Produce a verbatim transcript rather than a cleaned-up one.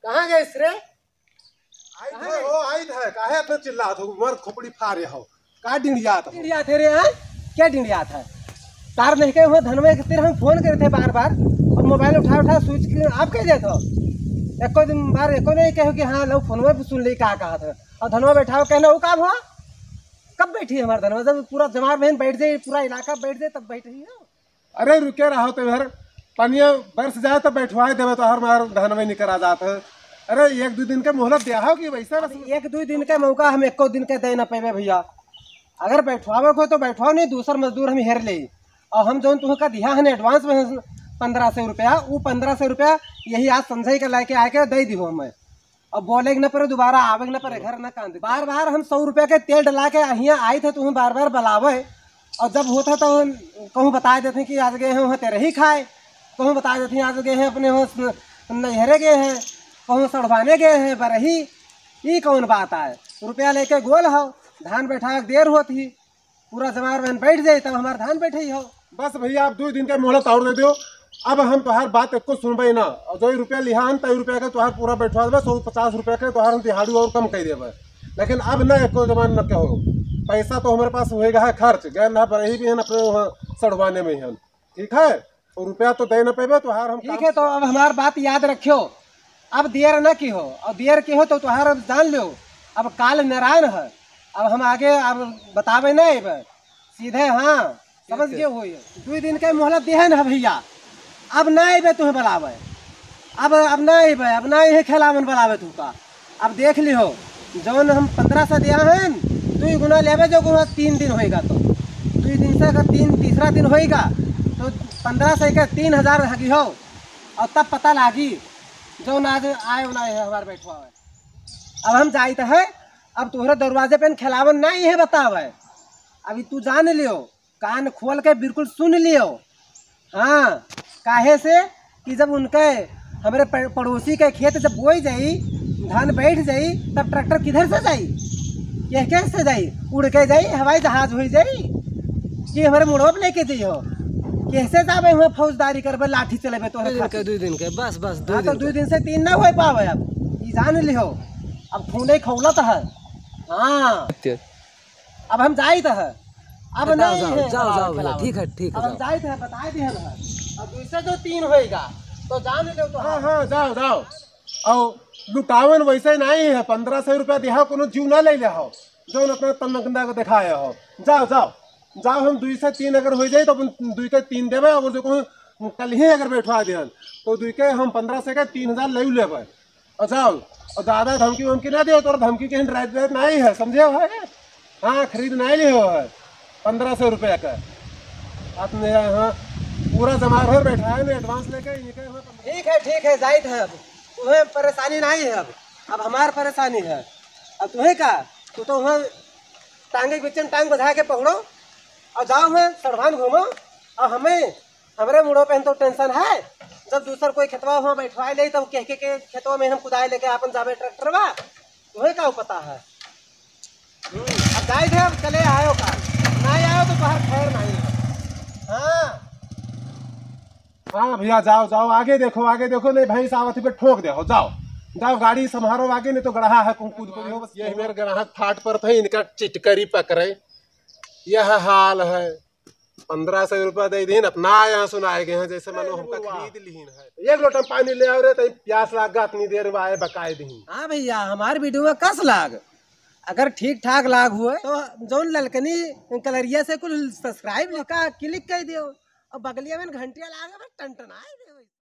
कहाँ गइस रे? आइत है हो, आइत है। काहे इतना चिल्लात हो? मर खोपड़ी फारे हो। का डिंडियात हो? डिंडियात है रे, हाँ? क्या डिंडियात है? तार नहीं के हुआ धनवे के तेरे हम फोन करे थे बार बार, और मोबाइल उठा उठा स्विच के आप कह देत हो। एको दिन बार एको नहीं कहो कि हाँ, लो फोनवे पे सुन ले का कहा था। और धनवा बैठा हो कहना वो काम हो? कब बैठी है हमार धनवा? जब पूरा जमार बहन बैठ जाए, पूरा इलाका बैठ जाए, तब बैठ रही हो। अरे रुके रहो तो इधर, पनिया बरस जाए तो बैठवाए देवे, तोहर मार धनवे निकरा जात है। अरे एक दो दिन के मोहलत दिया हो कि वैसे बस। अरे एक दो दिन के मौका हम एको दिन के दे ना पेबे भैया। अगर बैठवावे को तो बैठवाओ, नहीं दूसर मजदूर हम हेर ले। और हम जौन तुमका दिया है एडवांस में पन्द्रह सौ रुपया, वो पन्द्रह सौ रुपया यही आज संझई के लेके आके दे दिहो हमें। अब बोले के न पड़े, दोबारा आवे के न पड़े, घर न कांदे। बार बार हम सौ रुपया के तेल डला के हियाँ आइत है, तुम्हें बार बार बुलावे, और जब होत है तो कहूँ बताए देते हैं कि आज गए हैं वहाँ तेरे ही खाए, कहूँ बताए देते हैं आज गए हैं अपने वहाँ स-, नैहरे गए हैं, कहूँ सड़वाने गए हैं बरही। ई कौन बात आए? रुपया लेके गोल हो, धान बैठा के देर होत ही, पूरा जमार बहन बैठ जाए तब हमार धान बैठे ही हो। बस भैया, अब दो दिन के मोहलत और दे दो। अब हम तोहार बात एको सुनबे ना, और जो रुपया लिहा हन, तई रुपया के तोहार पूरा बैठवा देबे, सौ पचास रुपया के तोहार हम दिहाड़ू और कम कर देबे, लेकिन अब ना एको जबान न कहो। पैसा तो हमारे पास होएगा है खर्च, गए ना पर यही भी है ना, अपने वहाँ सड़वाने में ही हम, ठीक है? और रुपया तो दे ना पेबे, तोहार हम ठीक काम है, तो अब हमार बात याद रखियो, अब देर न की हो, और देर की हो तो तोहार अब जान लो, अब काल नारायण है, अब हम आगे अब बतावे ना अइबे, सीधे हाँ, समझ गए हो। ये दो दिन के मोहलत देहन है भैया, अब ना अइबे तुम्हें बुलावे, अब अब ना अइबे, अब ना यही खेलावन बुलावे तू का। अब देख लिहो, जौन हम पन्द्रह सौ दिया हन, दुई गुना लेबे जो गुना तीन दिन होइगा तो। दुई दिन से अगर तीन, तीसरा दिन होइगा, तो पन्द्रह सौ के तीन हजार हगी हो, और तब पता लागी, जौन आज आए ना है हमारे बैठवा है। अब हम जाइत है, अब तोहरे दरवाजे पे खेलावन नहीं है बतावे। अभी तू जान लियो, कान खोल के बिल्कुल सुन लियो। हाँ, काहे से कि जब उनके, हमरे प-, पड़ोसी के खेत जब बोई जाई, धान बैठ जाई, तब ट्रैक्टर किधर से जाई? के, कैसे जाई? उड़ के जाई, हवाई जहाज होई जाई कि हमरे मुड़वा पे लेके जाई हो? कैसे जाबे हुआ फौजदारी करबे, लाठी चलेबे तोहरे दो दिन खातिर? के, दो दिन के, बस, बस, दो हाँ, तो दिन दो के। दिन से तीन ना हो पावे। अब ई जान लिहो, अब खूने खौलत है। हाँ। अब हम जाइत है, अब जाओ, नहीं जाओ, है जाओ, हमारे जाओ भैया, खिलाफ। ठीक है, ठीक है, अब हम जाओ। जाइत है, बताए दिहन है। अब दूसरे जो तीन होएगा, तो जान ले तो हाँ, हाँ, जाओ, जाओ। और लुटावन वैसे नहीं है, पन्द्रह सौ रुपया दिहा, कोनो जीव ना ले ले हो, जौन अपना तन गंदा को दिखाए हो। जाओ, जाओ, जाओ, हम दुई से तीन अगर हो जाए, तो अपन दुई के तीन देबे, अगर जो कहूँ कल ही अगर बैठवा दिहन, तो दुई के हम पन्द्रह सौ के तीन हजार ले लेबे। और जाओ, और ज्यादा धमकी वमकी ना दियो, तोर धमकी के हम रात रात नहीं है, समझे हो? हाँ, खरीद नहीं लियो है पन्द्रह सौ रुपया का। अपने यहाँ पूरा जमा हो बैठा है ना, एडवांस लेके इनके यहाँ पन्द्रह ठीक है, ठीक है, जाइत है अब। तुम्हें परेशानी नहीं है अब, अब हमार परेशानी है। अब तुम्हें का, तू तो वहाँ टांगे के बीच में टांग बधा के पकड़ो और जाओ वहाँ सड़वान घूमो। और हमें, हमरे मुड़ो पे हम तो टेंशन है, जब दूसर कोई खेतवा वहाँ बैठवाए ले तब कह के, के खेतवा में हम कुदाए लेके आपन जाबे ट्रैक्टरवा, तुम्हें का पता है? हम्म, अब जाए थे, अब चले आयो का, नहीं आयो तो बाहर खैर नहीं है। हाँ। हाँ भैया, जाओ, जाओ, आगे देखो, आगे देखो, नहीं भैंस आवत है, ठोक दे हो, जाओ, जाओ, गाड़ी संभारो आगे, नहीं तो गड़हा है, कूद पड़ी हो, बस यही मेरे ग्राहक फाट पर थे, इनका चिटकरी पकड़े, यह हाल है। पन्द्रह सौ रुपया दे दीन, अपना यहाँ सुनाए गए हैं, जैसे मानो हमका खरीद लीन है। एक लोटा पानी ले आओ रे, तई प्यास लाग गा, इतनी देर में आए बकाए दीन। हाँ भैया, हमार वीडियो में कस लाग, अगर ठीक ठाक लाग हुए तो जौन ललकनी कलरिया से कुल subscribe लिखा click कर दियो और बगलिया में घंटिया लागे बस टनटनाए दे।